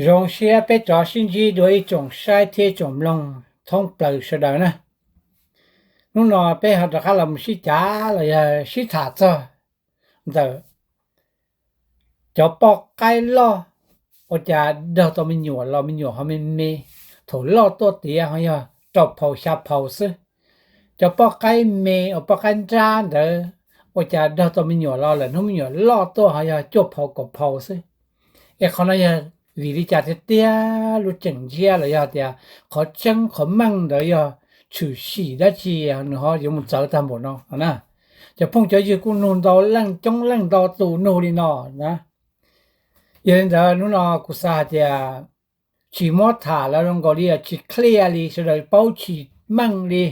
Zoo siab peb rov sib ntsib dua ib tsoom saib thiab ib tsoom mloog thoob plaws sawv daws na. Hnub no peb ho rov qab los mus sib cav los yog sib tham txog ntawm cov poj qaib loj ua cas daug tau me nyuam los me nyuam ho me me, thaum loj tuaj tiav ho yog rau phaus xya phaus xwb. Cov poj qaib me uas poj qaib nrab ntawd ua cas daug tau me nyuam los lawm hnub me nyuam loj tuaj ho yog cuaj phaus kaum phaus xwb. Es qhov no yog vim li cas tiag tiag? Lub tseem ntsiab los yog tias qhov tseeb qhov meej ntawd yog tshwm sim dab tsi nws ho yuav mus txawv tag npaum no na? Cov phooj cov ywg kuj nug ntau leej coob leej ntau tus nug li no na. Yog li ntawd hnub no kuv xav hais tias tsis muab tham los zoo nkaus li tsis clear li, sawv daws paub tsis meej li,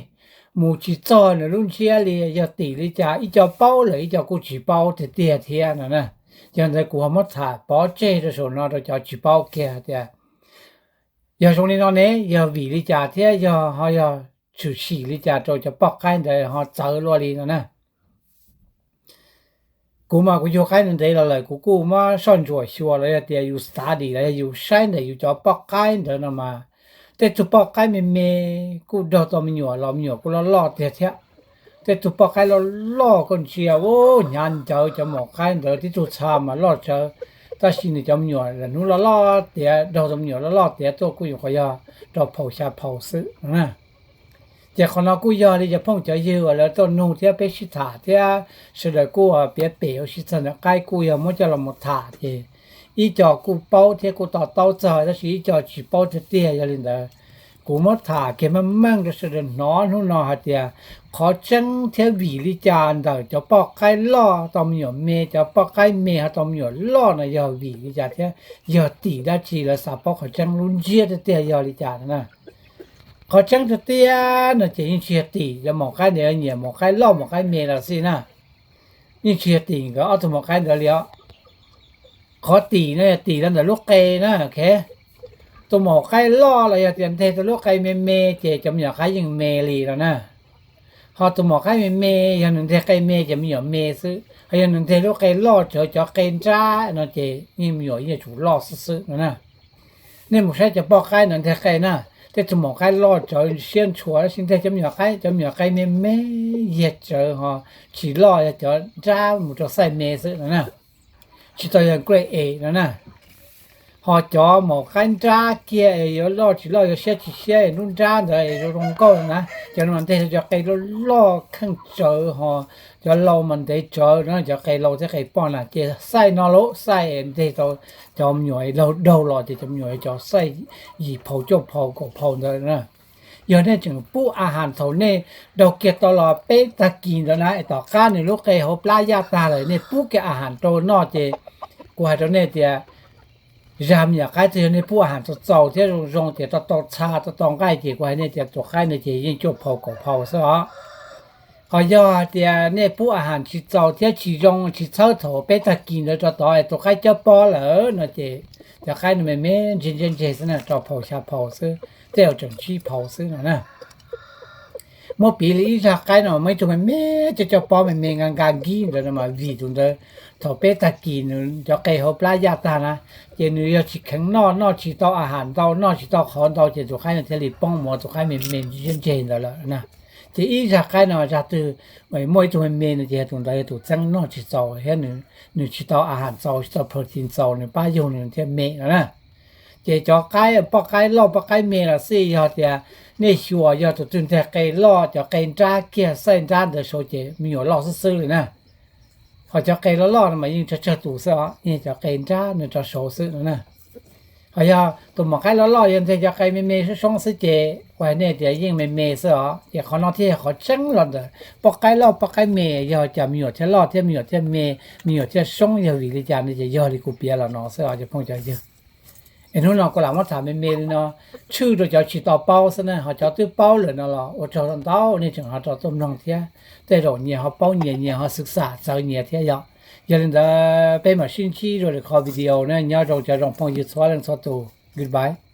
mus tsis txog nws lub ntsiab li, yog tim li cas ib co paub lawm ib co kuj tsis paub tiag tiag thiab no na. Yog ntawd kuv ho muab tham pov tseg rau saum no rau cov tsis paub kiag tias yog zoo li no ne yog vim li cas thiab yog ho yog tshwm sim li cas rau cov poj qaib ntawd ho txawv luaj li no na. Kuv mas kuv yug qaib ntev los lawm kuv kuj muab soj ntsuam xyuas los yog tias yus study los yog yus saib ntawm yus cov poj qaib ntawd no mas tej tug poj qaib me me kuj daug tau me nyuam los me nyuam kuj loj loj tiag thiab. Tej tug poj qaib loj loj koj ntsia hnyav ncawv cov maum qaib ntawd tib tug txha mas loj tsawv, tab sis nws cov me nyuam hnub loj loj tiav daug tau me nyuam loj loj tiav tuaj kuj yuav qhov yog rau phaus xya phaus xwb. Ces qhov no kuj yog li cov phooj cov ywg uas lawv tuaj nug thiab peb sib tham thiab sawv daws kuj piav pem ua si txog ntawm qaib kuj yog muab coj los mus tham ces ib co kuj paub thiab kuj to taub txog tab sis ib co tsis paub tiag tiag. Yog li ntawd kuv muab tham kiag meej meej rau sawv daws hnov hnub no hais tias qhov tseeb thiab vim li cas ntawm cov poj qaib loj tau me nyuam me, cov poj qaib me ho tau me nyuam loj no yog vim li cas thiab yog tim dab tsi, lawv xav paub qhov tseeb lub ntsiab tiag tiag yog li cas na. Qhov tseeb tiag tiag no ces yeej tsis yog tim cov maum qaib ntawd nyiam maum qaib loj maum qaib me los xij na. Yeej tsis yog tim nkawd ob tug maum qaib ntawd li os. Qhov tim no yog tim los ntawm lub qe na. Tus maum qaib loj los yog tias nteg tau lub qe me me ces cov me nyuam qaib yeej me li no na. Ho tus maum qaib me me yog nws nteg qe me ces me nyuam me xwb, ho yog nws nteg lub qe loj tsawv cov qe nrab no ces yeej me nyuam yeej tsum loj xwb xwb no na. Nej mus saib cov poj qaib ntawd nteg qe na, tej tug maum qaib loj tsawv siab ntshua tab sis nteg cov me nyuam qaib, cov me nyuam qe me me yag tsawv ho tsis loj, yog cov nrab mus rau xaij me xwb no na. Tsis tau yog grade A no na. Ho cov maum qaib nrab kiag yuav loj tsis loj yuav siab tsis siab lub nrab ntawd zoo zoo nkauj na, cov no nteg cov qe loj loj kheej tsawv ho cov lau mas ntev tsawv no, cov qe lau thiab qe poj na ces xaij no lauj, xaij nteg tau cov me nyuam laug daug los ces cov me nyuam cov xaij yim phaus cuaj phaus kaum phaus ntawd na. Yog nej tseem pub a has thaum nej daug kiag tau los peb tag kis ntawd na es tom qab nws lub qe hauv plab yaj tag lawm nej pub kiag a has rau noj ces kuv hais rau nej tias zaj me nyuam qaib twg yog nej pub a has txaus txaus thiab zoo zoo ces tau tau txha tau tau nqaij ces kuv hais nej tias tus qaib ntawd ces yeej cuaj phaus kaum phaus xwb os. Ho yog hais tias nej pub a has tsis txaus thiab tsis zoo tsis txhawb thaum peb tag kis ntawd rau tod es tus qaib cob pob lawm no ces cov qaib no me me ntseg ntseg ntseg xwb na, rau phaus xya phaus xwb, tej zaum tseem tsib phaus xwb no na. Muab piv li ib zaj qaib no muaj ib tug me me coj coj pob me me nka nka nkib ntawd no mas vim tus ntawd thaum peb tag kis nws cov qe hauv plab yaj tag na, ces nws yog tsis kheev noj, noj tsis tau a has ntau, noj tsis tau qhov ntau ces tus qaib no thiaj li poob mus ua tus qaib me me ntseg ntseg ntawd lawm na. Ces ib zaj qaib no zaj twg muaj ib tug me me no ces yog tus ntawd yog tus txeeb noj tsis txaus thiab nws tsis tau a has txaus, tsis tau protein txaus nws pab yug nws thiaj me no na. Ces cov qaib poj qaib loj poj qaib me los xij yog tias nej xyuas yog tus twg nteg qe loj cov qe nrab kiag xaij nrab ntawd saud ces me nyuam loj xwb xwb li na. Ho cov qe loj loj no mas yeej tsawg tsawg tus xwb os, yeej cov qe nrab nws rau saud xwb no na. Ho yog tus maum qaib loj loj yog nteg cov qe me me soob soob xwb ces kuv hais nej tias yeej me me xwb os. Ces qhov no thiaj yog qhov tseeb los ntawm poj qaib loj poj qaib me, yog cas me nyuam thiaj loj thiab me nyuam thiaj me, me nyuam thiaj soob yog vim li cas no ces yog li kuv piav los no xwb os cov phooj cov ywg. Es hnub no kuv lam muab tham me me li no, tshwj rau cov tsis tau paub xwb na, ho cov twb paub lawm no los ua tsaug ntau nej tseem ho rau tuaj mloog thiab. Tej zaum nyias ho paub nyias, nyias ho xwm xam txawv nyias thiab yom. Yog li ntawd peb mam sib ntsib rau lwm qhov video na, nyob zoo cov zoo phooj ywg txhua leej txhua tus, goodbye.